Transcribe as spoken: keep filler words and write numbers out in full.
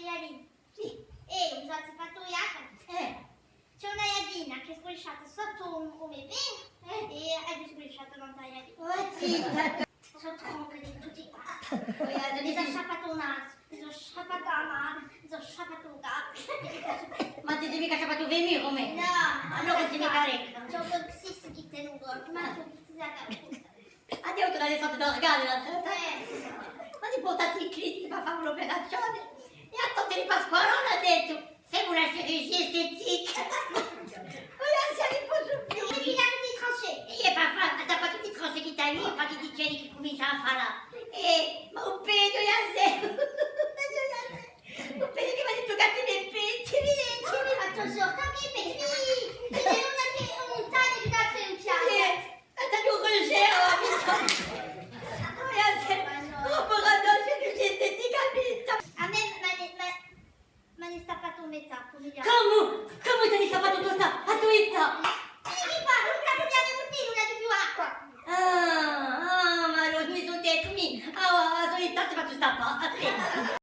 Ieri. Sì. Eh, mi sò fattu viaghjà. Eh. C'hè una ghjallina chì hè sgulisciata sottu u, u me pè, eh, è aghju sgulisciatu nant'à a ghjallina. Oh, zitta! Sò tronchi di tutti i patti. Oh, ghjallina, mi sò sciappatu u nasu, mi sò sciappatu a manu, mi sò sciappatu u capu. Ma ti sì micca sciappatu u femuru, o mè? Nò. Allora ti sì micca ricca. C'hè un po' di cissi chì tenu u corpu, ma tù ti sì a capu. Aghju avutu una sorta d'organu l'altra volta. Eh. M'anu purtatu in clinica per fà un'operazione. È a dottore Pasqualone hà dettu: «Femu una chirurgia estetica.» Ora ùn ci ne possu più. È pigliatu di tranchée. È per fà, hà tappatu tutti i tranchée chì t'aviu, perchè dice chì cumincia à falà. Eh, ma u pedu, ghjallina. U pedu chì m'anu tuccatu i me pedi, vedi, vedi. Ma t'hà sciurtu i me pedi. È c'hè una chì, un tagliu chì t'hà fattu un pianu. Eh. È t'aghju un rejet, oh, mì. Oh, ghjallina. Oh, povera donna, chì estetica, mì. À mè, ma, ma, m'anu stappatu metà, cum'è ghjallina. Cumu? Cumu t'anu stappatu tutta a to vita? È chì parlu, ùn capiu micca, ùn aghju più acqua. Ah, ah, ma allora mi sò dettu, mì, ah, a so vita si hè fatta stappà.